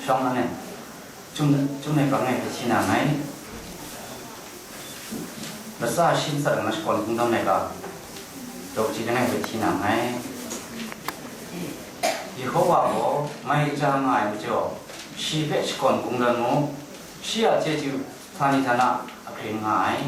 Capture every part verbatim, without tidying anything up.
Shawng na nen, Chyum, Chyum laika langai hpe hti na nngai. Latsa shi matsat ai mashakawn hkungdawn laika, daw kaji langai hpe hti na nngai. Yehowa gaw mai kaja nga ai majaw, shi hpe shakawn hkungdawn mu, shi a chyeju htani htana ahkring nga ai.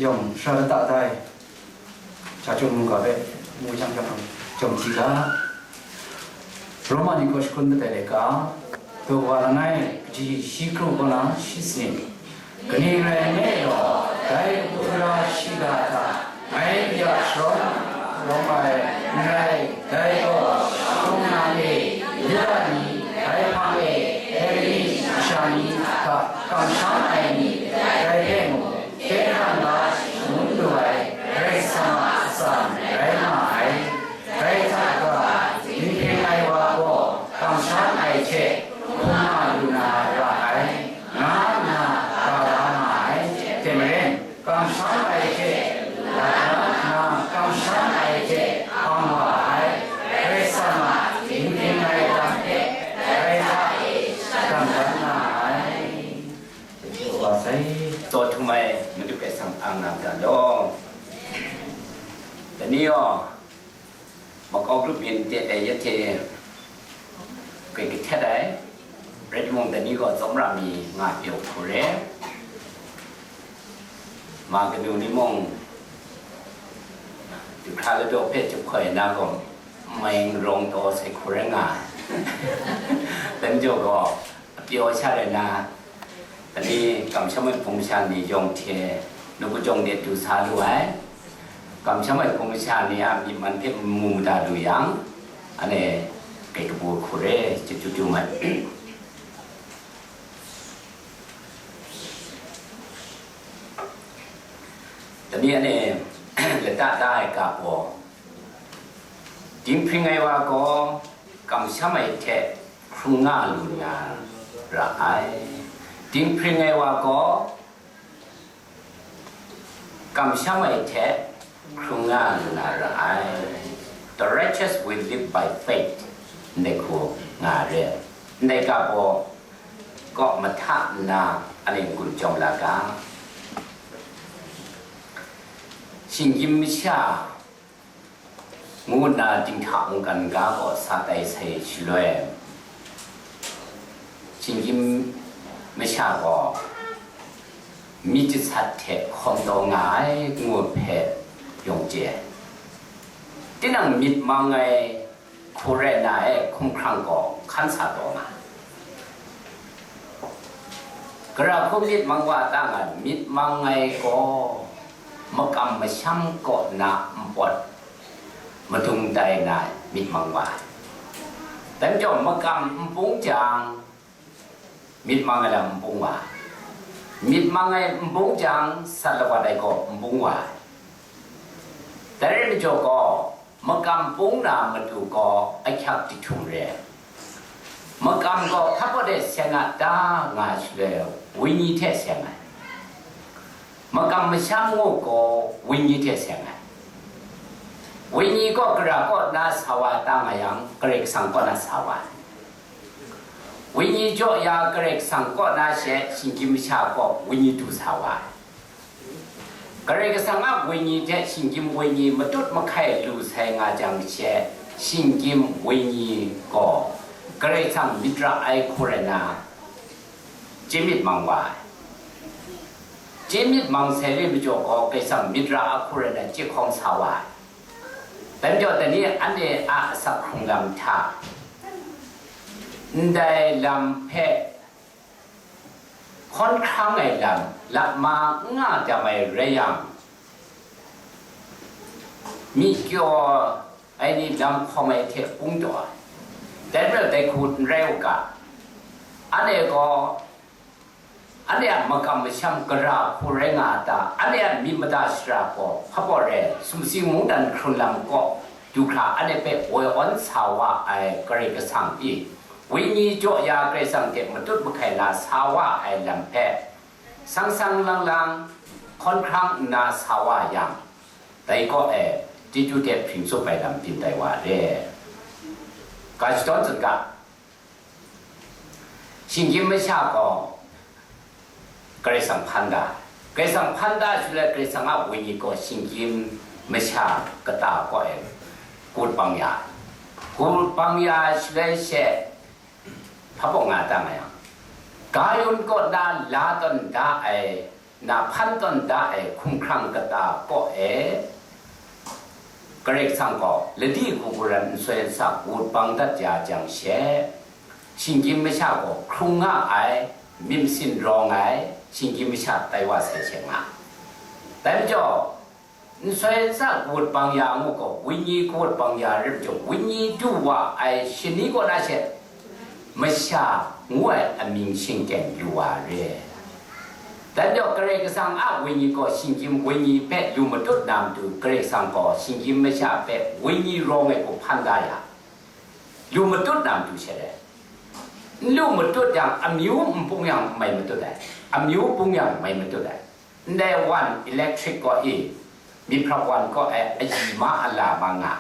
Yawng shara lata da ai, Cha Chyum mungga hpe mu jang jang chyawm hti ga. Roma ni hkaw shakun kadai laika, daw wa langai, kaji shi kru kaw na shi sanit, kaning rai nme law, dai kabu gara shiga hta, ngai ya sharawng rawng ai n rai, dai gaw, shakawn na e, Yuda ni, dai hpang e, Heleni masha ni hta kamsham ai ni, dai hte mung, hkye hkrang la shangun lu ai Karai Kasang a atsam rai nga ai. Dai hta kaga, dinghpring ai wa gaw kamsham ai hte hkrum nga lu na ra ai, nga nna ga la nga ai. Hte maren, kamsham ai hte, la nna kamsham ai hte hpang wa ai, Karai Kasang a dinghpring ai lam hte, Karai Nang ta law. Dani yaw, makau grup yin te e ya te, kai kahtet ai, rai timung, dani gaw tsawmra mi nga pyaw hku re. Ma kanu ni mung, du hkra ladaw hpe jahpoi na gaw, mai rawng taw sai hku rai nga ai. Dai majaw gaw, apyaw sha rai na, dai ni kamsham ai hpung sha ni yawng hte, nu kajawng de du sa lu ai. Kamsham ai hpung sha ni a myi man hpe mu mada lu yang, anhte kai kabu hku re, chyeju chyeju mai. Dai ni anhte lata da ai ga gaw, dinghpring ai wa gaw kamsham ai hte hkrung nga lu na ra ai. Dinghpring ai wa gaw kamsham ai hte hkrung nga lu na ra ai. The righteous will live by faith, ndai hku nga re. Ndai ga gaw, kaw mahta nna anhte n-gun chyawm la ga. Shinggyim masha ngu nna dinghta mungkan ga gaw sa tai sai shaloi, shinggyim masha gaw myit jasat hte hkawm taw nga ai ngu hpe yawng chye ai. Tinang myit mang ai hku rai na e, hkumhkrang gaw hkan sa taw nga ai. Gara hku myit mang wa ta nga, myit mang ai gaw makam masham kaw na npawt madung tai na myit mang wa ai. Dai majaw makam n bung jang, myit mang ai lam n bung wa ai. Myit mang ai n bung jang, sat lawat ai gaw n bung wa ai. Dai rai majaw gaw, makam bung na matu gaw ahkyak jahtum re ai. Makam gaw hpa gaw de seng a ta nga shaloi, wenyi hte seng ai. Makam masham ngu gaw wenyi hte seng ai. Wenyi gaw gara kaw na sa wa ta nga yang, Karai Kasang kaw na sa wa ai. Wenyi jaw ya Karai Kasang kaw na she, shinggyim masha gaw wenyi du sa wa ai. Karai Kasang a wenyi hte shinggyim wenyi matut mahkai lu sai nga jang she, shinggyim wenyi gaw Karai Kasang myit ra ai hku rai na, chye myit mang wa ai. Chye myit mang sai re majaw gaw, Karai Kasang myit ra a hku rai na, chye hkawm sa wa ai. Dai majaw, dai ni anhte a asak hkrung lam hta, ndai lam hpe hkawn hkrang ai lam, lap ma n nga dam ai rai yang, myi kyaw ai ni lam hkawm ai hte bung taw ai. Dai majaw, dai hku n rai u ga, anhte gaw, anhte a makam masham gara hku rai nga a ta? Anhte a myit mada shara gaw hpa gaw rai, sumsing mungdan hkrun lam kaw du hkra anhte hpe woi awn sa wa ai Karai Kasang pyi, wenyi jaw ya Karai Kasang hte matut mahkai na sa wa ai lam hpe, sang sang lang lang, hkawn hkrang nna sa wa yang, dai kaw e chyeju hte hpring tsup ai lam byin tai wa re. Ga shadawn tsun ga, shinggyim masha gaw Karai Kasang hpan da. Karai Kasang hpan da shaloi, Karai Kasang a wenyi gaw shinggyim masha kata kaw e gut bang ya. Gut bang ya shaloi she, hpa baw nga ta nga yang, ga yun kaw na la tawn da ai, na hpan tawn da ai hkumhkrang kata kaw e, Karai Kasang gaw ladi hku garan nsoi nsa gut bang dat ya jang she, shinggyim masha gaw hkrung nga ai, myit masin rawng ai shinggyim masha tai wa sai she nga. Dai majaw, nsoi nsa kawut bang ya ngu gaw, wenyi kawut bang ya rai majaw, wenyi du wa ai shani kaw na she, masha ngu ai amying shingteng lu wa re. Dai majaw, Karai Kasang a wenyi gaw shinggyim wenyi hpe lu matut na matu, Karai Kasang gaw shinggyim masha hpe wenyi rawng ai hku hpan da ya, lu matut na matu she rai. N lu matut yang, amyu n bung yang mai matut ai, amyu bung yang mai matut ai. Ndai wan electric kaw e, myit hprap wan kaw e, ayi ma ala ma nga,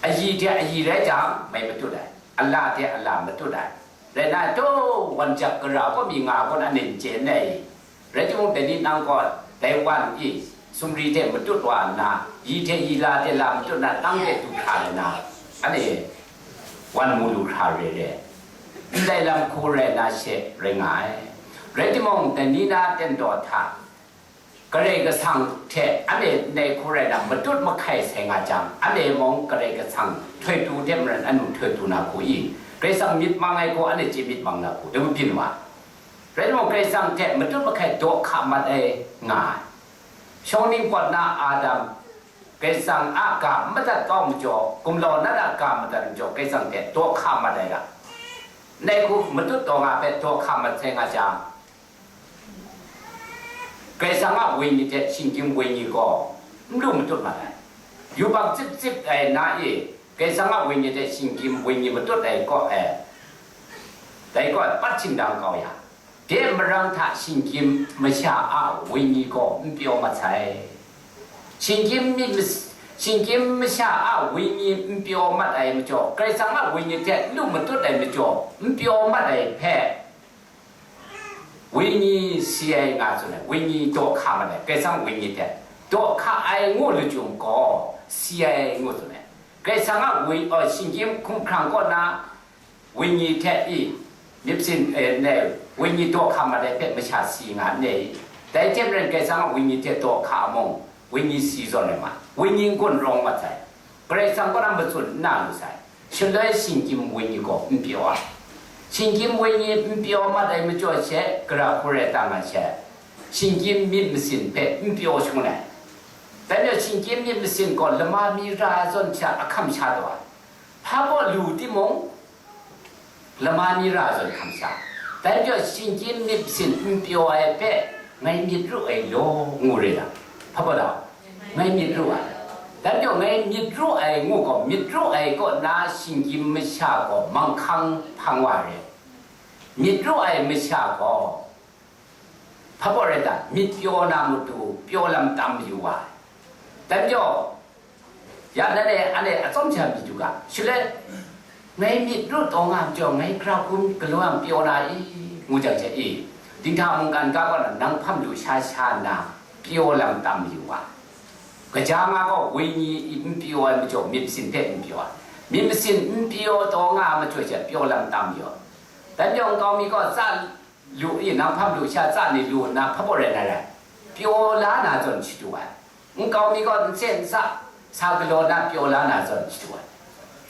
ayi hte ayi rai jang, mai matut ai, ala hte ala matut ai. Rai nna, taw, wan jak gara kaw mi nga gaw, anhte n chye n ai. Rai timung, dai ni nang gaw, Dai wan i sumri hte matut wa nna, yi hte yi la hte la matut nna, tang hte du hkra ai na, anhte wan mu lu hkra re re, ndai lam hku rai na she rai nga ai. Rai timung, dai ni na ten daw hta, Karai Kasang hte anhte ndai hku rai na matut mahkai sai nga jang, anhte mung Karai Kasang htoi tu hte maren anu htoi tu na hku i, Karai Kasang myit mang ai hku anhte chye myit mang na hku, dai byin wa. Rai timung, Karai Kasang hte matut mahkai daw hka mat ai nga ai. Shawng ningpawt na Adam, Karai Kasang a ga madat kau majaw, gumlau nat a ga madat majaw, Karai Kasang hte daw hka mat ai ga, ndai hku matut taw nga hpe daw hka mat sai nga jang, Karai Kasang a Wenyi hte shinggyim wenyi gaw n lu matut mat ai. Yubak cip cip ai na e, Karai Kasang a Wenyi hte shinggyim wenyi matut ai kaw e, dai kaw e pat shingdang kau ya, de marang hta shinggyim masha a wenyi gaw n pyaw mat sai. Shinggyim myit mas-, shinggyim masha a wenyi n pyaw mat ai majaw, Karai Kasang a Wenyi hte n lu matut ai majaw, n pyaw mat ai hpe, wenyi si ai nga tsun ai, wenyi daw hka mat ai, Karai Kasang wenyi hte daw hka ai ngu lachyum gaw, si ai ngu tsun ai. Karai Kasang a wen-, uh, shinggyim hkumhkrang kaw na wenyi hte i, myit masin, eh, ne, wenyi daw hka mat ai hpe masha si nga n e i? Dai hte maren Karai Kasang a wenyi hte daw hka mung, wenyi si zawn ai ma, wenyi n-gun rawng mat sai. Karai Kasang kaw na matsun n na lu sai. Shaloi shinggyim wenyi gaw n pyaw ai. Shinggyim wenyi n pyaw mat ai majaw she, gara hku rai ta nga she, shinggyim myit masin hpe n pyaw shangun ai. Dai majaw shinggyim myit masin gaw lama mi ra ai zawn hta ahkam sha taw ai. Hpa baw lu timung, lama ni ra zawn hkam sha. Dai majaw shinggyim myit masin n pyaw ai hpe ngai myit ru ai law, ngu re na, hpa baw da, ngai myit ru ai. Dai majaw ngai myit ru ai ngu gaw, myit ru ai kaw na shinggyim masha gaw manghkang hpang wa re. Myit ru ai masha gaw, hpa baw rai ta, myit pyaw na matu pyaw lam tam yu wa ai. Dai majaw, ya nan e, anhte atsawm sha myit yu ga, shaloi, ngai myit ru taw nga majaw, ngai hkra hkun galaw yang pyaw na i, ngu jang she i, dinghta mungkan ga kaw na nang hpam lu sha sha nna, pyaw lam tam yu wa. Kaja nga gaw, wenyi n pyaw ai majaw, myit masin hpe n pyaw ai. Myit masin n pyaw taw nga ai majaw she, pyaw lam tam yu ai. Dai majaw, nkau mi gaw tsa lu i, nang hpam lu sha tsa ni lu nna hpa baw rai na rai, pyaw la na zawn shadu ai. Nkau mi gaw nsen nsa sa galaw na pyaw la na zawn shadu ai.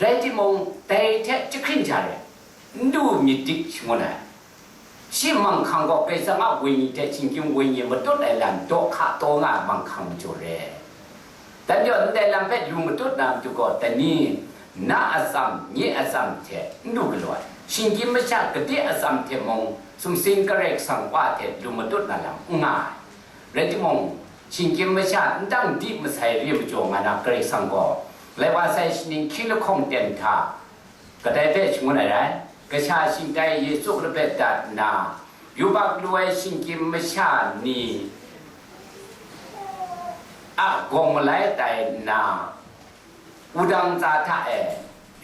Rai timung, dai hte jahkring ja re, n du myit dik shangun ai. Shi manghkang gaw Karai Kasang a wenyi hte shinggyim wenyi matut ai lam daw hka taw nga ai manghkang majaw re. Dai majaw, ndai lam hpe lu matut na matu gaw, dai ni, na atsam, nye atsam hte n lu galaw ai, shinggyim masha gade atsam hte mung, sumsing Karai Kasang Wa hte lu matut na lam n nga ai. Rai timung, shinggyim masha n dang di masai re majaw nga na Karai Kasang gaw, lai wa sai shaning hkying lahkawng ten hta, kadai hpe shangun ai rai, kasha shingtai Yesu hpe dat nna, yubak lu ai shinggyim masha ni a gawng malai tai nna, wudang tsa hta e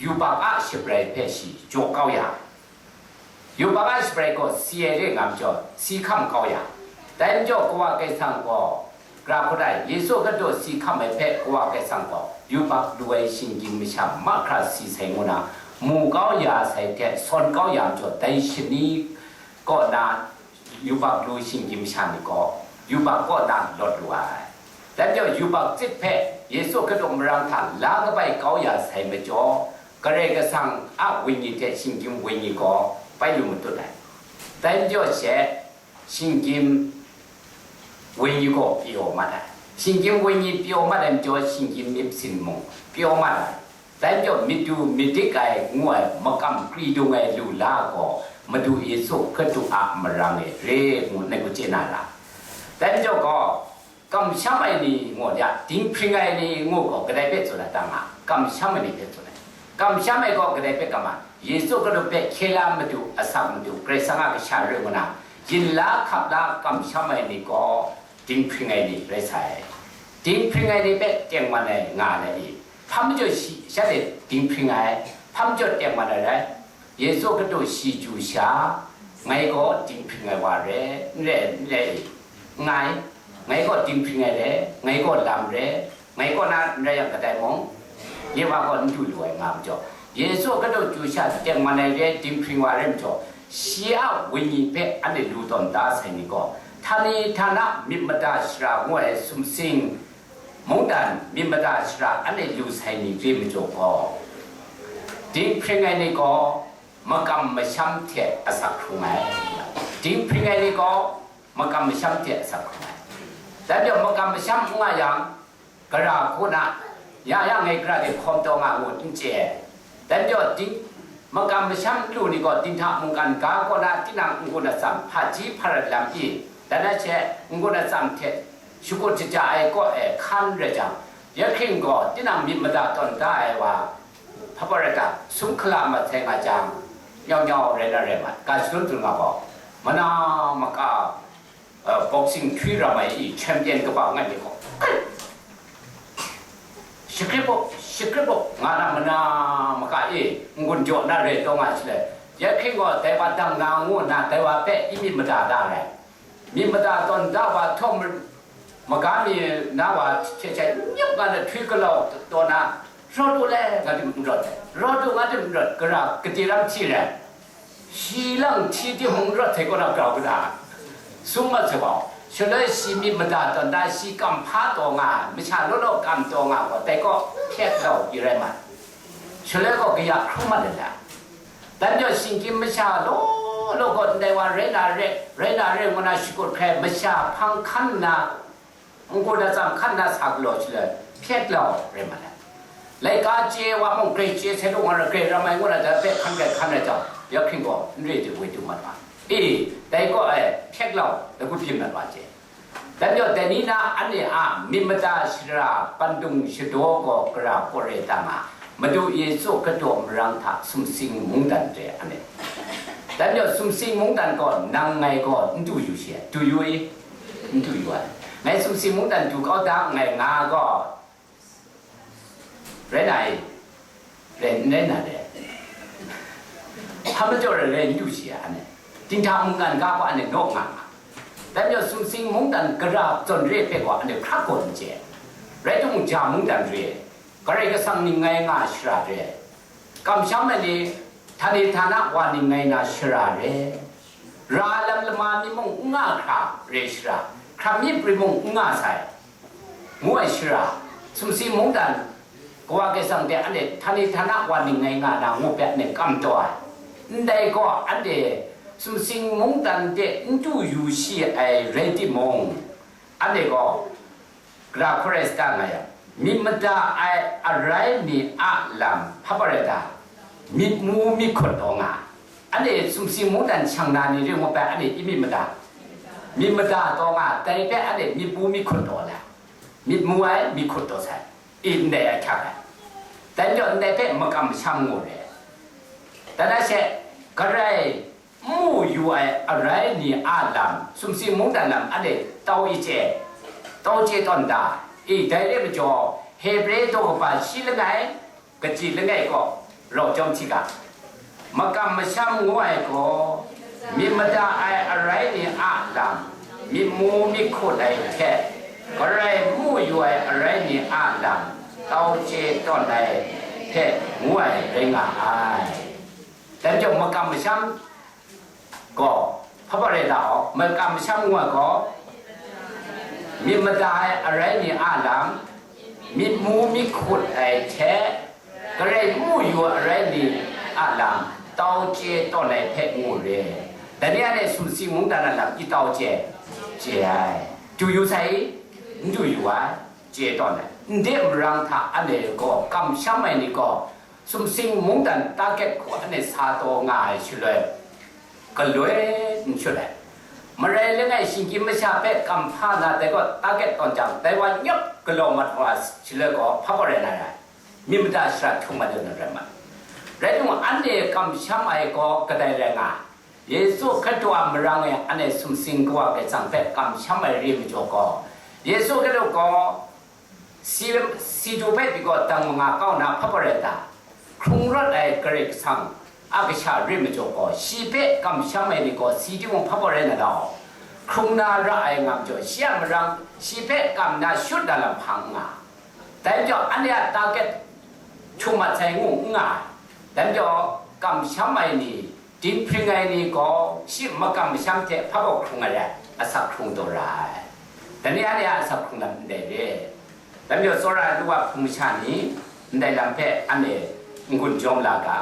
yubak a shabrai hpe shi jaw kau ya, yubak a shabrai gaw si ai re nga majaw, si hkam kau ya. Dai majaw, Kawa Karai Kasang gaw, Gara hkut ai, Yesu Hkristu si hkam ai hpe Kawa Karai Kasang gaw, yubak lu ai shinggyim masha mahkra si sai ngu na, mu kau ya sai hte sawn kau ya majaw, dai shani kaw na yubak lu shinggyim masha ni gaw, yubak kaw na lawt lu ai. Dai majaw, yubak cip hpe Yesu Hkristu marang hta la kabai kau ya sai majaw, Karai Kasang a wenyi hte shinggyim wenyi gaw bai lu matut ai. Dai majaw she, shinggyim wenyi gaw pyaw mat ai. Shinggyim wenyi pyaw mat ai majaw, shinggyim myit sin mung pyaw mat ai. Dai majaw, madu madik ai ngu ai makam kri dung ai lu la gaw, Madu Yesu Hkristu a marang e re ngu ngai hku chye na ra. Dai majaw gaw, kamsham ai ni ngu ya, dinghpring ai ni ngu gaw, kadai hpe tsun ai ta nga, kamsham ai ni hpe tsun ai. Kamsham ai gaw kadai hpe kam ai? Yesu Hkristu hpe hkye la madu, asak madu, Karai Kasang a kasha rai ngu na, yin la hkap la kamsham ai ni gaw dinghpring ai ni rai sai. Dinghpring ai ni hpe tengman ai nga ai i? Hpa majaw shi, shanhte dinghpring ai, hpa majaw tengman ai rai? Yesu Hkristu shi chyu sha, ngai gaw dinghpring ai wa re, n re, n re i? N nga i? Ngai gaw dinghpring ai re, ngai gaw lam re, ngai kaw na n rai yang kadai mung, nye wa gaw n du lu ai nga majaw, Yesu a kadu chyu sha tengman ai re dinghpring wa rai majaw, shi a wenyi hpe anhte lu tawn da sai ni gaw, htani htana myit mada shara ngu ai sumsing mungdan myit mada shara anhte lu sai ni re majaw gaw, dinghpring ai ni gaw makam masham hte asak hkrung ai, dinghpring ai ni gaw makam masham hte asak hkrung ai. Dai majaw makam masham n nga yang, gara hku na, ya ya ngai gara de hkawm taw nga ngu n chye ai. Dai majaw, ding, makam masham lu ni gaw dinghta mungkan ga kaw na tinang n-gun atsam hpaji hparat lam i, dan a she n-gun atsam hte shakut shaja ai kaw e hkan rai jang, ya hkring gaw tinang myit mada tawn da ai wa, hpa rai ta, sum hkala mat sai nga jang, nyau nyau rai na rai mat, ga shadun dun nga gaw, mana maka, uh, boxing htwi ram ai i champion kaba ngai myit gaw, kai! Shakrit bu, shakrit bu, nga na mana maka e n-gun jaw na re taw nga shaloi, ya hkring gaw dai wa dang na ngu nna dai wa hpe i myit mada da ai. Myit mada tawn da wa htawm maga mi na wa hte hte nyep nga na htwi galau taw na, rawt u le, nga tim n rawt, rawt u, nga tim n rawt, gara gade ram hti rai. Shi lang hti timung rawt hte kaw na grau kata, sum mat sai gaw, shaloi shi myit mada tawn da, shi kam hpa taw nga, masha law law kam taw nga gaw, dai gaw hpyet lau i rai mat. Shaloi gaw kaya hkrum mat ai la. Dan jaw shinggyim masha law law gaw ndai wa rai na re, rai na re ngu na shakut hkrai masha hpang hkan nna, n-gun atsam hkan na sa galaw shaloi, hpyet lau rai mat ai. Laika chye wa mung, grai chye sai lu nga ra, grai ram ai ngu na, dai hpe hkan grai hkan rai jang, ya hkring gaw n re de woi du mat wa. E, dai gaw ai, hpyet lau, lagut byin mat wa chye. Dan jaw, dai ni na anhte a myit mada shara, pandung shadaw gaw gara kaw rai ta nga, Madu Yesu kadu marang hta sumsing mungdan re anhte. Dan jaw, sumsing mungdan gaw nang ngai gaw n du yu shi ai, du yu i? N du yu ai. Ngai sumsing mungdan du kau da nngai nga gaw, rai na i? Rai, n rai na re. Hpa majaw rai rai n du shi ai, anhte. Dinghta mungdan ga gaw anhte naw nga nga. Dan jaw, sumsing mungdan gara zawn re hpe gaw anhte hkra gaw n chye. Rai timung, ja mungdan re, Karai Kasang ning ngai nga shara re, kamsham ai ni, htani htana wa ning ngai na shara re, ra lam lama mi mung n nga hkra re shara, hkram mi pri mung n nga sai, ngu ai shara, sumsing mungdan, Kawa Karai Kasang hte anhte htani htana wa ning ngai nga na ngu hpe anhte kam taw ai. Ndai gaw, anhte sumsing mungdan hte n du yu shi ai rai timung, anhte gaw, Gara hkrai sata nga yang, myit mada ai arai ni a lam hpa rai ta? Myit mu myit hkut taw nga. Anhte sumsing mungdan shang na ni ring ngu bai, anhte i myit mada? Myit mada taw nga, dai hpe anhte myit mu myit hkut taw la? Myit mu ai, myit hkut taw sai. I ndai ahkyak ai. Dai majaw ndai hpe makam masham ngu re. Dan a she, Karai n mu yu ai arai ni a lam, sumsing mungdan lam, anhte tau i chye, tau chye tawn da. I, dai re majaw, Hebre daw kaba shi langai, kaji langai gaw, rau jawm hti ga. Makam masham ngu ai gaw, myit mada ai arai ni a lam, myit mu myit hkut ai hte, Karai n mu yu ai arai ni a lam, tau chye tawn ai hte ngu ai rai nga ai. Dai majaw, makam masham gaw, hpa hpa rai ta aw, makam masham ngu ai gaw, myit mada ai arai ni a lam, myit mu myit hkut ai hte, Karai n mu yu ai arai ni a lam, tau chye tawn ai hpe ngu re. Dai ni anhte sumsing mungdan a lam i tau chye? Chye ai. Du yu sai i? N du yu ai. Chye tawn ai. Ndai marang hta anhte gaw kamsham ai ni gaw, sumsing mungdan target hku anhte sa taw nga ai shaloi, galoi n shut ai. Marai langai shinggyim masha hpe kam hpa na dai gaw target tawn jang, dai wa nyawp galaw mat wa shaloi gaw, hpa gaw rai na rai? Myit mada shara htung mat lu na rai mat. Rai timung, anhte kamsham ai gaw kadai rai nga ai? Yesu Hkristu a marang e anhte sumsing Kawa Karai Kasang hpe kamsham ai re majaw gaw, Yesu Hkristu gaw si, si du hpe pyi gaw dang manga kau na hpa gaw rai ta? Hkrung rawt ai Karai Kasang a kasha re majaw gaw, shi hpe kamsham ai ni gaw si timung hpa gaw rai na ta aw? hkrung na ra ai ngam jaw, shi a marang shi hpe kam na shut na lam hpa n nga. Dai majaw, anhte a target htum mat sai ngu n nga ai. Dai majaw, kamsham ai ni, dinghpring ai ni gaw shi makam masham hte hpa baw hkrung ai rai, asak hkrung taw ra ai. Dai ni anhte a asak hkrung lam ndai re. Dai majaw, tsawra ai lu wa hpung masha ni ndai lam hpe anhte n-gun jawm la ga.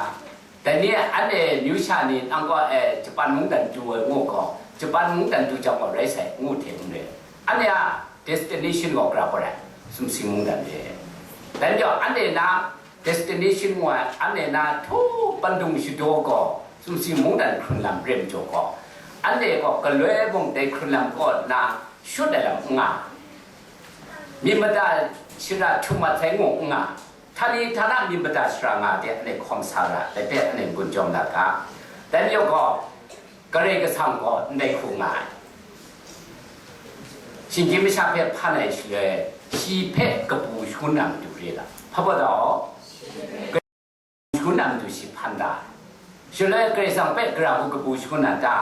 Dai ni anhte amyu sha ni nang gaw, eh, Japan mungdan du ai ngu gaw, Japan mungdan du jang gaw rai sai, ngu hte n re. Anhte a destination gaw gara gaw rai, sumsing mungdan re. Dai majaw, anhte na destination ngu ai, anhte na htu pandung shadaw gaw, sumsing mungdan hkrun lam re majaw gaw, anhte gaw galoi mung dai hkrun lam kaw nna shut ai lam n nga. Myit mada shara htum mat sai ngu n nga. Htani htana myit mada shara nga de, anhte hkawm sa ra, dai hpe anhte n-gun jawm la ga. Dai majaw gaw, Karai Kasang gaw ndai hku nga ai. Shinggyim masha hpe hpan ai shaloi, shi hpe kabu shangun na matu re ga. Hpa baw taw, shangun na matu shi hpan da ai. Shaloi Karai Kasang hpe gara hku kabu shangun na ta?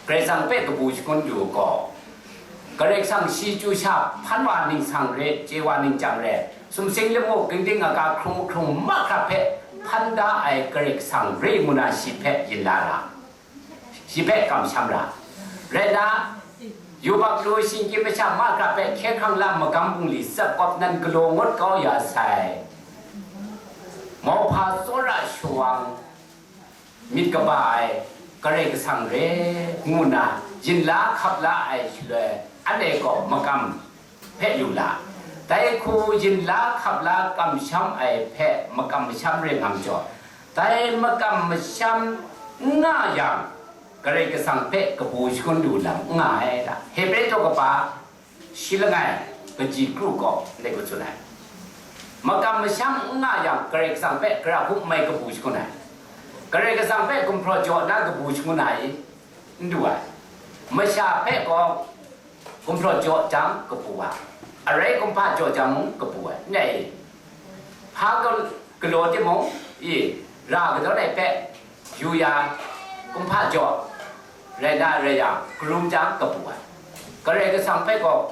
Karai Kasang hpe kabu shangun yu u gaw, Karai Kasang shi chyu sha hpan wa ningsang re, chye wa ningsang re, sumsing lamu, ginding aga, hkrung mahkrung mahkra hpe hpan da ai Karai Kasang re ngu na shi hpe yin la ra, shi hpe kamsham ra. Rai nna, yubak lu shinggyim masha mahkra hpe hkye hkrang la magam bungli tsap kawp nan galaw ngut kau ya sai, mauhpa tsawra shawang, myit kaba ai Karai Kasang re ngu nna yin la hkap la ai shaloi, anhte gaw makam hpe lu la. Dai hku yin la hkap la kamsham ai hpe makam masham re nga majaw, dai makam masham n nga yang, Karai Kasang hpe kabu shangun lu lam n nga ai ta? Hebre daw kaba shi langai, kaji kru gaw ndai hku tsun ai. Makam masham n nga yang, Karai Kasang hpe gara hku n mai kabu shangun ai. Karai Kasang hpe gumhpraw jaw nna kabu shangun ai, n du ai. Masha hpe gaw gumhpraw jaw jang kabu ai, arai kumhpa jaw jang mung kabu ai, n rai i? Hpa ga-, galaw timung, i, ra kadawn ai hpe yu ya, kumhpa jaw rai na rai yang, karum jang kabu ai. Karai Kasang hpe gaw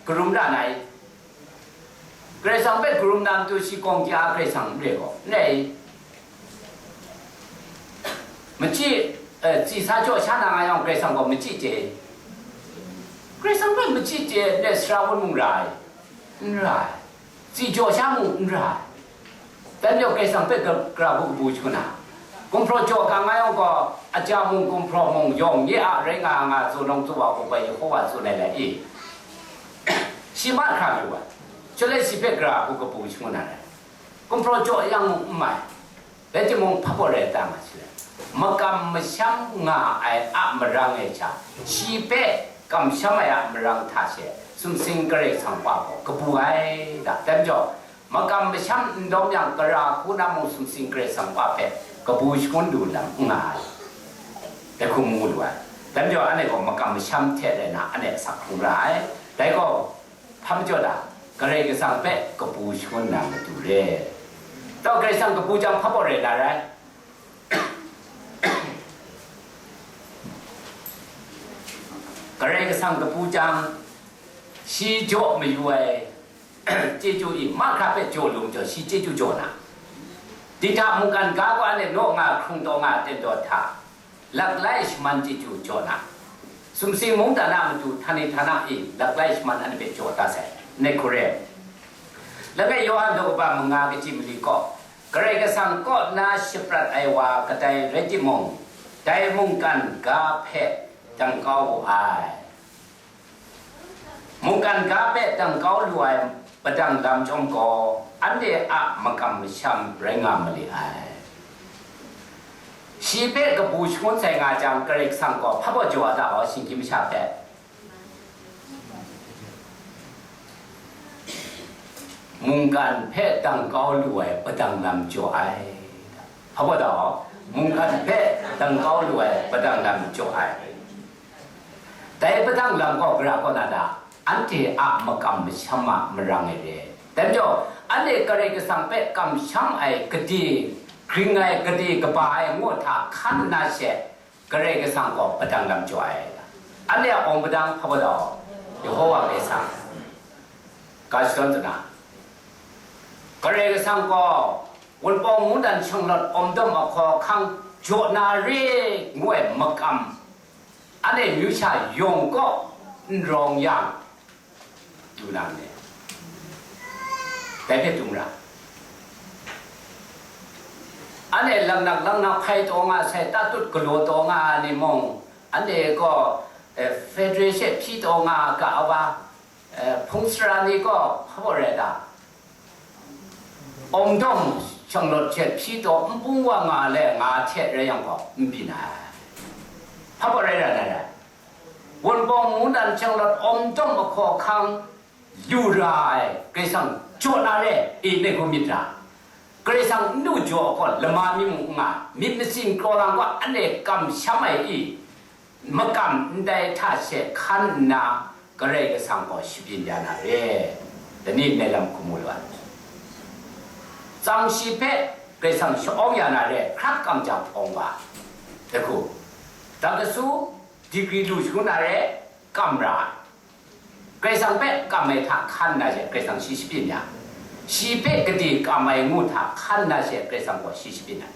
karum ra na i? Karai Kasang hpe karum na matu shi gawng kya Karai Kasang n re gaw, n rai i? Machyi, eh, tsi sa jaw sha na nga yang, Karai Kasang gaw machyi chye. Karai Kasang hpe machyi chye, ndai sara wun mung ra ai? N ra ai. Tsi jaw sha mung n ra ai. Dai majaw Karai Kasang hpe ga-, gara hku kabu shangun na, gumhpraw jaw ga nga yang gaw, aja mung, gumhpraw mung, yawng nye a rai nga nga, tsun nawng tsun wa hku bai Yehowa tsun ai lai i? Shi mahkra yu ai. Shaloi shi hpe gara hku kabu shangun na rai. Gumhpraw jaw yang mung n mai. Rai timung, hpa baw rai ta nga sai, makam masham nga ai a marang e sha, shi hpe kamsham ai a marang hta she, sumsing Karai Kasang Wa gaw kabu ai da. Dai majaw, makam masham n dawm yang, gara hku na mung sumsing Karai Kasang Wa hpe kabu shangun lu lam n nga ai. Dai hku mu lu ai. Dai majaw, anhte gaw makam masham hte rai na, anhte asak hkrung ra ai. Dai gaw, hpa majaw ta? Karai Kasang hpe kabu shangun na matu re. Tau Karai Kasang kabu jang hpa baw rai na rai? Karai Kasang kabu jang, shi jaw mayu ai chyeju i, mahkra hpe jaw lu majaw, shi chyeju jaw na. Dihta mungkan ga gaw anhte naw nga hkrung taw nga ten taw hta, laklai shaman chyeju jaw na, sumsing mungdan a matu htani htana e laklai shaman anhte hpe jaw dat sai, nai hku re ai. Langai Yawhan daw kaba manga kaji mali gaw, Karai Kasang kaw na shaprat ai wa kadai rai timung, dai mungkan ga hpe dang kau wu ai. Mungkan ga hpe dang kau lu ai padang lam chyawm gaw, anhte a makam masham rai nga mali ai. Shi hpe kabu shangun sai nga jang, Karai Kasang gaw hpa baw jaw a ta gaw, shinggyim masha hpe? Mungkan hpe dang kau lu ai padang lam jaw ai. Hpa baw ta gaw, mungkan hpe dang kau lu ai padang lam jaw ai. Dai padang lam gaw gara kaw na ta? Anhte a makam masham a marang e re. Dai majaw, anhte Karai Kasang hpe kamsham ai gade, gring ai gade kaba ai ngu hta hkan nna she, Karai Kasang gaw padang lam jaw ai. Anhte a awng padang hpa baw, Yehowa Karai Kasang, ga shadawn tsana, Karai Kasang gaw Wunpawng mungdan shanglawt awmdawm ahkaw ahkang jaw na re ngu ai makam, anhte amyu sha yawng kaw n rawng yang, du na ndai. Dai hpe dung ra. Anhte laknak laknak hpai taw nga sai, tatut galaw taw nga ai ni mung, anhte gaw, eh, federation hpyi taw nga ga wa, eh, hpung sara ni gaw hpa baw rai ta? Awmdawm shanglawt hte hpyi taw npung wa nga le nga hte rai yang gaw, n byin ai. Hpa baw rai ra na rai. Wunpawng mungdan shanglawt awmdawm ahkaw ahkang lu ra ai, Karai Kasang jaw na re, e, ngai hku myit ra. Karai Kasang n du jaw gaw, lama mi mung n nga, myit masin kraw lang gaw, anhte kamsham ai i, makam ndai hta she hkan nna, Karai Kasang gaw shabyin ya na re. Dai ni nai lam hkum mu lu ai. Tsang shi hpe Karai Kasang sha-awng ya na re, hkrak kam jang awng wa. Dai hku, dakasu, digri lu shangun na re, kam ra ai. Karai Kasang hpe kam ai hta hkan na she Karai Kasang shi shabyin ya, shi hpe gade kam ai ngu hta hkan na she Karai Kasang gaw shi shabyin ai.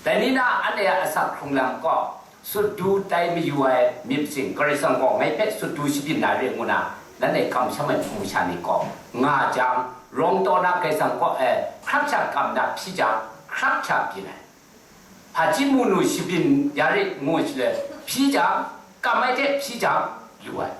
Dai ni na anhte a asak hkrung lam gaw, sut du tai mayu ai myit masin Karai Kasang gaw ngai hpe sut du shabyin na re ngu na, nanhte kamsham ai hpung sha ni gaw nga jang, rawng taw na Karai Kasang gaw, eh, hkrak sha kam na hpyi jang, hkrak sha byin ai. Hpaji mu nu shabyin ya rit ngu shaloi hpyi jang, kam ai hte hpyi jang, lu ai.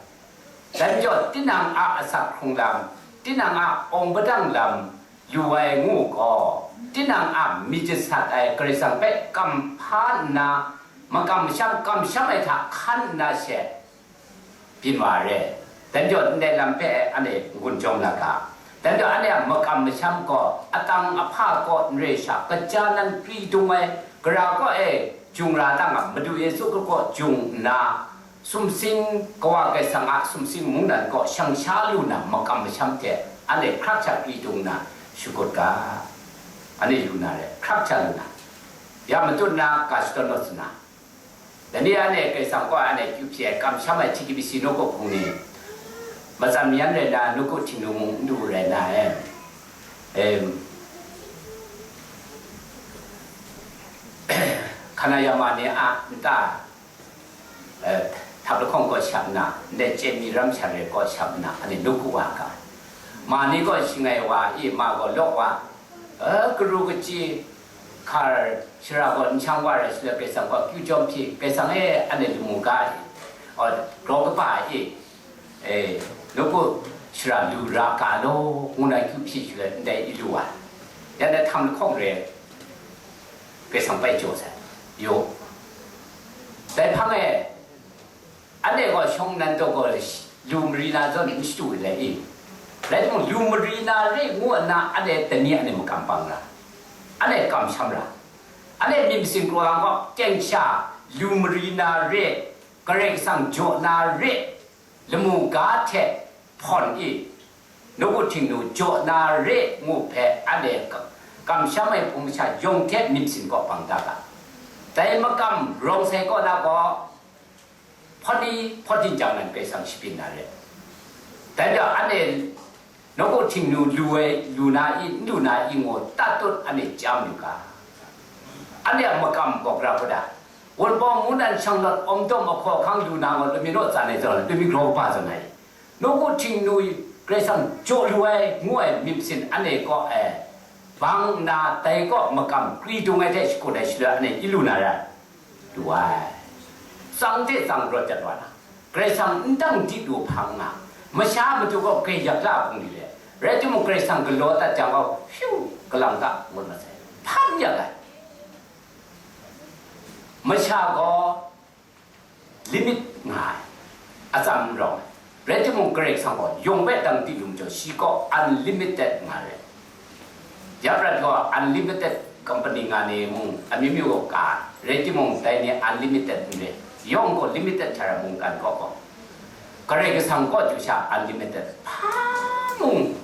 Dai majaw, tinang a asak hkrung lam, tinang a awng padang lam lu ai ngu gaw, tinang a myit jasat ai Karai Kasang hpe kam hpa nna, makam masham kamsham ai hta hkan nna she, byin wa ai re. Dai majaw, ndai lam hpe anhte n-gun jawm la ga. Dai majaw, anhte a makam masham gaw, atang ahpa kaw n re sha, kaja nan kri dung ai, gara kaw e jung ra dang a, Madu Yesu Hkristu kaw jung nna, sumsing, Kawa Karai Kasang a sumsing mungdan kaw shang sha lu na makam masham hte, anhte hkrak sha kri dung nna, shakut ga. Anhte yu na re, hkrak sha lu na, ya matut na, ga shadawn naw sa na. Dai ni anhte Karai Kasang kaw anhte kyu hpyi ai kamsham ai T K B C nawku hpung ni, matsan mayan rai na, nawku Htingnu mung n du rai na, eh, em, hkana yama ni a nta, eh, htap lahkawng kaw shap nna, ndai chye mi ram sha re kaw shap nna, anhte nawku wa ga. Ma ni gaw shangai wa i, ma gaw law wa, eh, karu kachyi, hkar shara gaw n shang wa rai shaloi, Karai Kasang gaw kyu jawm hpyi, Karai Kasang e, anhte lamu ga i, aw, grau kaba i, e, nawku shara lu ra ga law, ngu na kyu hpyi shaloi, ndai i lu ai. Ya na htam lahkawng re, Karai Kasang bai jaw sai. Yo. Dai hpang e, anhte gaw shawng nan taw gaw lu mari na zawn n shadu ai i? Rai timung, lu mari na re ngu nna, anhte dai ni anhte makam pang ra, anhte kamsham ra, anhte myit masin kraw lang gaw, teng sha lu mari na re, Karai Kasang jaw na re, lamu ga hte hpawn i, nawku Htingnu jaw na re ngu hpe, anhte ka-, kamsham ai hpung masha yawng hte myit masin kaw pang da ga. Dai makam rawng sai kaw na gaw, hpawt ni hpawt yin jang nan Karai Kasang shabyin na re. Dai majaw, anhte nawku Htingnu lu ai, lu na i, n lu na i ngu tatut anhte chyam lu ga. Anhte a makam gaw gara hku da, Wunpawng mungdan shanglawt awmdawm ahkaw ahkang lu na gaw, lami naw tsan ai zawn, lami grau kaba zawn ai. Nawku Htingnu Karai Kasang jaw lu ai, ngu ai myit masin anhte kaw e bang nna, dai kaw makam kri dung ai hte shakut ai shaloi, anhte i lu na rai? Lu ai. Tsang hte tsang rawt dat wa na, Karai Kasang n dang di lu hpang nga, masha matu gaw grai yak la hpung li le, rai timung, Karai Kasang galaw dat jang gaw, hpyu, galang ga, ngut masai, hpan yak ai. Masha gaw limit nga ai, atsam n rawng ai. Rai timung, Karai Kasang gaw yawng hpe dang di lu majaw, shi gaw unlimited nga ai. Ya prat gaw unlimited company nga ni mung, amyu myu gaw ka ai. Rai timung, dai ni unlimited n re, yawng gaw limited hta rai mungkan kaw gaw, Karai Kasang kaw chyu sha unlimited, hpa mung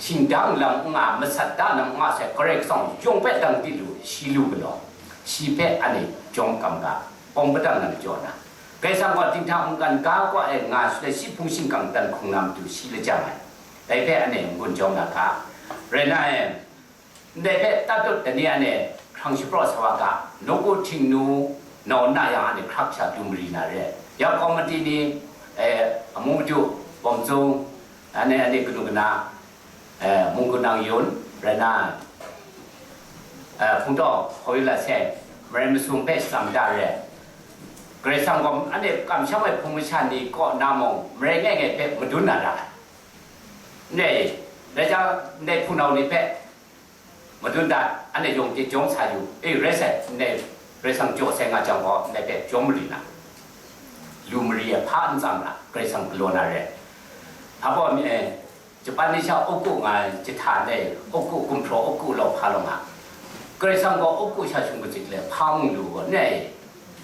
shingdang lam n nga, masat da lam n nga sai, Karai Kasang yawng hpe dang di lu, shi lu galaw, shi hpe anhte jawm kam ga. Awng padang na majaw na, Karai Kasang gaw dinghta mungkan ga kaw ai nga shaloi, shi hpung shingkang dan hkrung na matu shi lajang ai, dai hpe anhte n-gun jawm na ga, rai na e, ndai hpe tatut dani anhte hkrang shapraw sa wa ga, nawku htingnu nau nna yang anhte hkrak sha du mari na re, ya kawmati ni, eh, amu madu, bawm zung, anhte, anhte kanu kana, eh, munggun nang yun, rai na, eh, hpungtawng hkaw yu la seng, marai masum hpe shatsam da re. Karai Kasang gaw anhte kamsham ai hpung masha ni kaw na mung, marai ngai ngai hpe madun na ra ai. Ndai, rai jang, ndai hpunau ni hpe madun dat, anhte yawng hte jawng sa yu, e, rai sai, ndai Karai Kasang jaw sai nga jang gaw, ndai hpe jawm mari na, lu mari ai hpa n tsam ra, Karai Kasang galaw na re. Hpa baw mi, e, Japan ni sha awku nga ai jahta ndai, awku gumhpraw, awku lau hpa law nga. Karai Kasang gaw awku sha shung kazik le hpa mung lu gaw, ndai,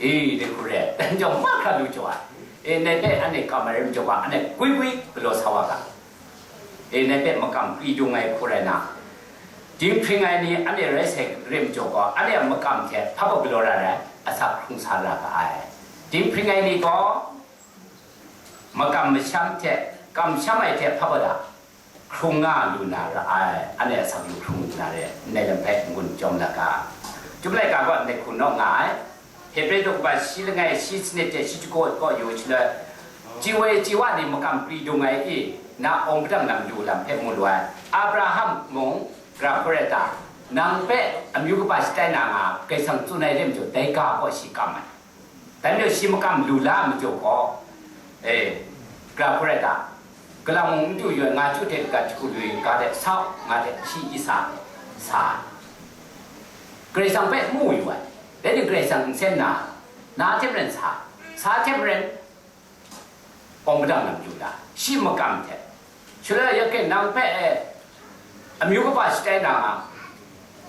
e, dai hku re, dan jau mahkra lu jaw ai. E, ndai hpe anhte kam ai rai majaw ga, anhte gwi gwi galaw sa wa ga. E, ndai hpe makam kri dung ai hku rai na, dinghpring ai ni anhte rai sai rai majaw gaw, anhte a makam hte hpa baw galaw ra ai, asak hkrung sa ra ga ai. Dinghpring ai ni gaw, makam masham hte, kamsham ai hte hpa baw da, hkrung nga lu na ra ai, anhte asak lu hkrung lu na re, ndai lam hpe n-gun jawm la ga. Chyum laika gaw ndai hku naw nga ai. Hebre daw kaba shi langai shi sanit hte shi jahku kaw yu shaloi, chye wa chye wa ni makam kri dung ai i, na awng padang na malu lam hpe mu lu ai. Abraham mung, gara hku rai ta, nang hpe amyu kaba shatai na nga, Karai Kasang tsun ai re majaw, dai ga gaw shi kam ai. Dai majaw shi makam lu la ai majaw gaw, e, gara hku rai ta, galang mung n du yawn nga chyu hte gat jahku lui ga hte sau, nga hte shi Isak sa ai. Karai Kasang hpe mu yu ai. Dai ni Karai Kasang nsen na, na hte maren sa, sa hte maren, awng padang na malu la, shi makam hte. Shaloi ya ke nang hpe, e, amyu kaba shatai na nga,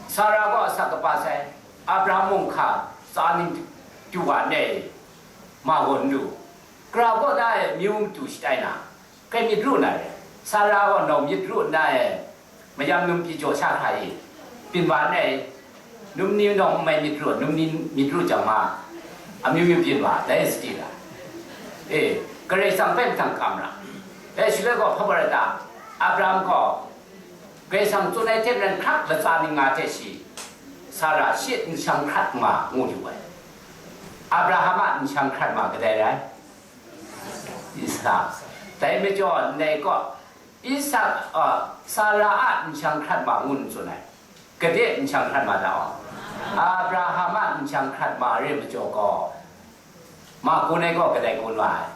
Sara gaw asak kaba sai, Abraham mung hka tsa ning du wa ndai, ma gaw n lu, gara gaw na e amyu matu shatai na, kai myit ru na re, Sara gaw nau myit ru nna e, mayam num pyi jaw sha hkra i, byin wa ndai, num ni nawng n mai myit ru, num ni myit ru jang ma, amyu myu byin wa, dai sadi ra. E, Karai Kasang hpe mahtang kam ra. Dai shaloi gaw hpa baw rai ta, Abraham gaw, Karai Kasang tsun ai hte maren hkrak latsa ning nga hte shi, Sara shi nshang hkrat ma ngu lu ai. Abraham a nshang hkrat ma kadai rai? Isak. Dai majaw ndai gaw, Isak, a, Sara a nshang hkrat ma ngu n tsun ai. Gade nshang hkrat ma ta? Abraham a nshang hkrat ma re majaw gaw, ma kun ai gaw kadai kun wa ai?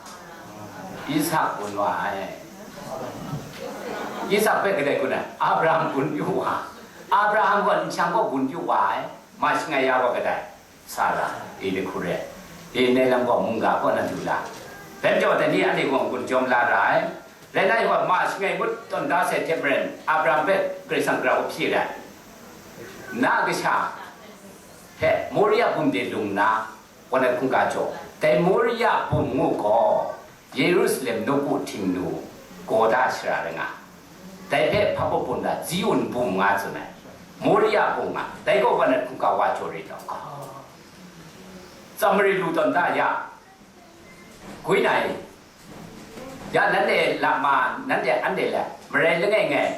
Isak kun wa ai. Isak hpe kadai kun ai? Abraham kun yu wa. Abraham gaw nshang gaw kun yu wa ai. Ma shangai ya gaw kadai? Sara, e, dai hku re. E, ndai lam gaw mungga kaw na du la. Dai majaw dai ni anhte gaw n-gun jawm la ra ai. Rai nna, ma shangai ngut tawn da sai hte maren, Abraham hpe Karai Kasang grau hpyi ai. Na kasha hpe Moria bum de lung nna, Kanan hkungga jaw, dai Moria bum ngu gaw, Yerusalem nawku htingnu, Gawda shara rai nga, dai hpe hpa baw bum da, Ziun bum nga tsun ai, Moria bum nga, dai gaw Kanan hkungga wa jaw re taw, Samari lu tawn da ya, gwi na i, ya nanhte lama, nanhte anhte le, marai langai ngai,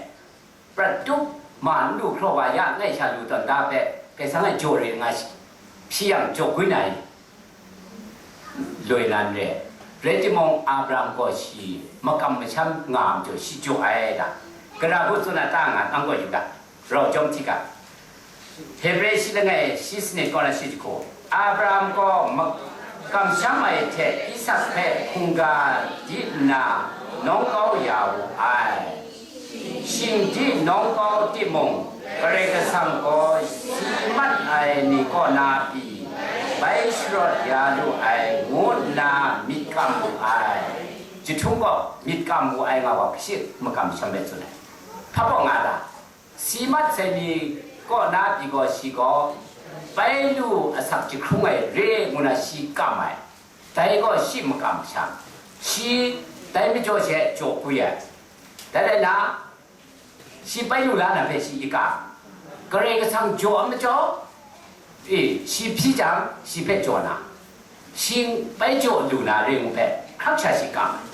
prat tup ma n lu hkraw wa ya, ngai sha lu tawn da hpe, Karai Kasang e jaw re nga shi, hpyi yang jaw gwi na i, loi nan re. Rai timung, Abraham gaw shi makam masham nga ai majaw, shi jaw ai da. Gara hku tsun a ta nga, nang gaw yu ga, rau jawm hti ga. Hebre shi langai shi sanit kaw na shi jahku, Abraham gaw ma-, kamsham ai hte Isak hpe hkungga di nna, nawng kau ya wu ai. Shing di nawng kau timung, Karai Kasang gaw si mat ai ni kaw na pyi, bai sharawt ya lu ai, ngu nna myit kam wu ai. Jahtum gaw myit kam wu ai nga wa, kashi makam sham bai tsun ai. Hpa baw nga ta? Si mat sai ni kaw na pyi gaw, shi gaw bai lu asak jahkrung ai re ngu na shi kam ai. Dai gaw shi makam sham, shi dai majaw she jaw gwi ai. Dai rai na, shi bai lu la na hpe shi i kam. Karai Kasang jaw ai majaw, e, shi hpyi jang, shi hpe jaw na, Shi bai jaw lu na re ngu hpe, hkrak sha shi kam ai.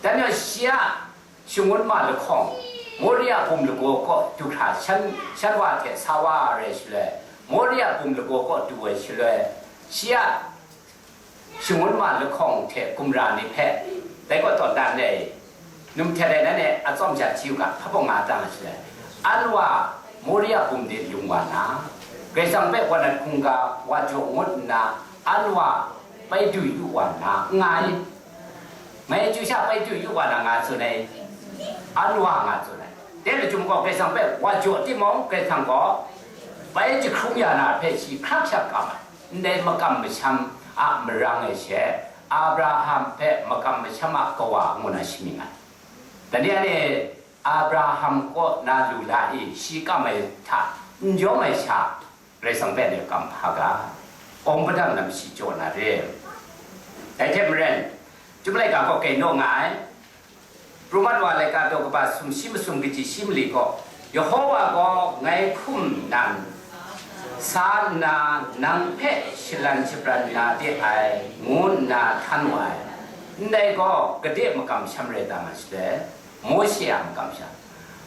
Dan yawng shi a shangun ma lahkawng, Moria bum lagaw kaw du hkra shan, shan wa hte sa wa ai shaloi, Moria bum lagaw kaw du ai shaloi, shi a shangun ma lahkawng hte gumra ni hpe, dai kaw tawn dan ai, num hte rai nan e atsawm sha hti u ga, hpa pawng nga tang ai shaloi, an wa Moria bum de lung wa na, Karai Kasang hpe wa nat hkungga wa jaw ngut nna, an wa bai du yu wa na, nga ai. Ngai chyu sha bai du yu wa na nga tsun ai, an wa nga tsun ai. Dai machyum gaw, Karai Kasang hpe wa jaw timung, Karai Kasang gaw bai jahkrung ya na hpe shi hkrak sha kam ai. Ndai makam masham a marang e she, Abraham hpe makam masham a kawa ngu na shamying ai. Dai ni anhte Abraham kaw na lu la i, shi kam ai hta n yawm ai sha, Karai Kasang hpe ne kam hpa ga, awng padang lam shi jaw na re. Dai hte maren, Chyum laika gaw gai naw nga ai. Pru mat wa laika daw kaba sumshi masum kaji shi mali gaw, Yehova gaw ngai hkum nan sa nna, nang hpe shalan shabran na de ai, ngu nna htan wa ai. Ndai gaw gade makam sham rai ta nga shaloi, Mawshe a makam sha.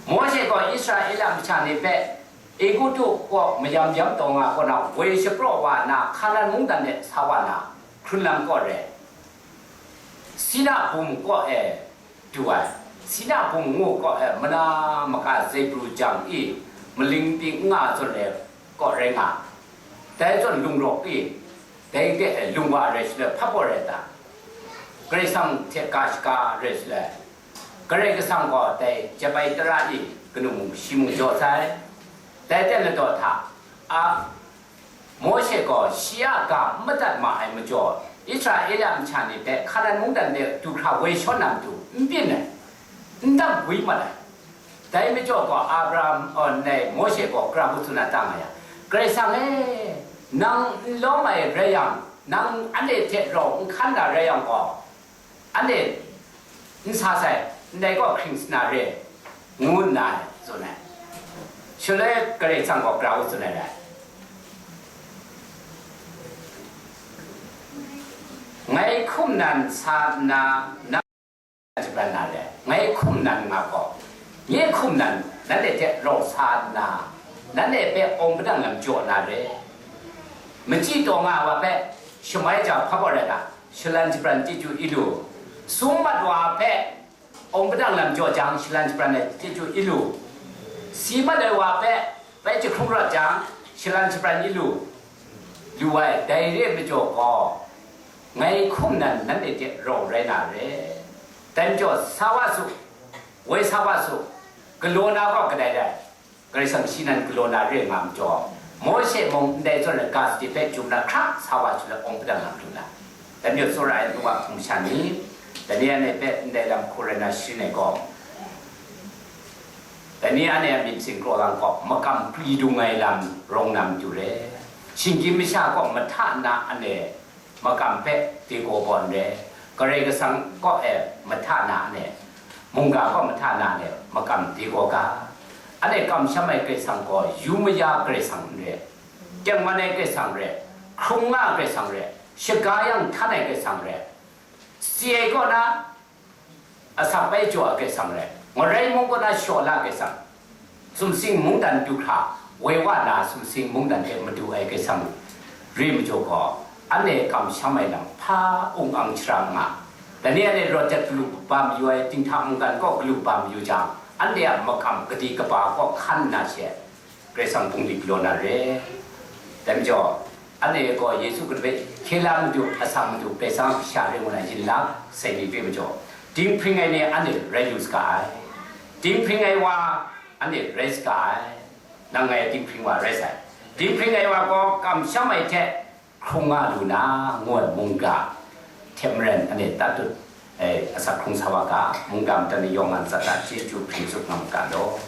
Mawshe gaw Israela masha ni hpe Egutu kaw mayam yam taw nga kaw na woi shapraw wa na, Hkanan mungdan de sa wa na, hkrun lam kaw re. Sina bum kaw e du ai, Sina bum ngu kaw e mana maka zaibru jang i, maling pyi n nga zawn e kaw rai nga, dai zawn lung rawk i, dai de e lung wa rai shaloi, hpa baw rai ta? Karai Kasang hte ga shaga rai shaloi, Karai Kasang gaw dai jep ai tara i kanu mung shi mung jaw sai. Dai ten ladaw hta, a, Mawshe gaw shi a ga n madat ma ai majaw, Israela masha ni hpe Hkanan mungdan de du hkra woi shawn na matu n byin ai, n dam gwi mat ai. Dai majaw gaw Abraham, aw, ndai Mawshe gaw gara hku tsun na ta nga yang, Karai Kasang e, nang n lawm ai rai yang, nang anhte hte rau n hkan na rai yang gaw, anhte n sa sai, ndai gaw hkring sa na re, ngu nna tsun ai. Shaloi Karai Kasang gaw gara hku tsun ai rai. Ngai hkum nan sa nna, na jabran na re, ngai hkum nan nga gaw, nye hkum nan nanhte hte rau sa nna, nanhte hpe awng padang lam jaw na re. Machyi taw nga ai wa hpe shamai ja hpa gaw rai ta? Shalan shabran chyeju i lu. Sum mat wa hpe awng padang lam jaw jang, shalan shabran ai chyeju i lu. Si mat ai wa hpe bai jahkrung rawt jang, shalan shabran i lu. Lu ai, dai re ai majaw gaw, ngai hkum nan nanhte hte rau rai na re. Dai majaw, sa wa su, woi sa wa su, galaw na gaw kadai dai? Karai Kasang shi nan galaw na re nga majaw, Mawshe mung ndai zawn ai ga sadi hpe jum na hkrak sa wa shaloi, awng padang lam lu na. Dai majaw, tsawra ai nu wa hpung shan ni, dai ni anhte hpe ndai lam hku rai na sharin ai gaw, dai ni anhte a myit singkraw lang gaw, makam pri dung ai lam rawng na matu re. Shinggyim masha gaw mahta nna anhte makam hpe dagaw gaw n re, Karai Kasang kaw e mahta na anhte, mungga kaw mahta na anhte makam dagaw ga. Anhte kamsham ai Karai Kasang gaw yu maya Karai Kasang n re, tengman ai Karai Kasang re, hkrung nga ai Karai Kasang re, shaga yang htan ai Karai Kasang re, si ai kaw na asak bai jaw ai Karai Kasang rai, ngarai mung kaw na shaw la ai Karai Kasang, sumsing mungdan du hkra woi wa na, sumsing mungdan hte madu ai Karai Kasang re majaw gaw, anhte kamsham ai lam hpa ung ang shara nga. Dai ni anhte rawt jat galu ba mayu ai, dinghta mungkan kaw galu ba mayu jang, anhte a makam gade kaba kaw hkan nna she, Karai Kasang bungli galaw na re. Dai majaw, anhte gaw Yesu Hkristu hpe hkye la madu, asak madu, Karai Kasang a kasha re ngu na yin lak sai ni re majaw, dinghpring ai ni anhte rai lu saga ai. Dinghpring ai wa anhte rai saga ai. Nang ngai dinghpring wa rai sai. Dinghpring ai wa gaw kamsham ai hte hkrung nga lu na, ngu ai mungga hte maren anhte tatut, eh, asak hkrung sa wa ga, mungga madat ni yawng a ntsa hta chyeju hpring tsup nga mu ga law.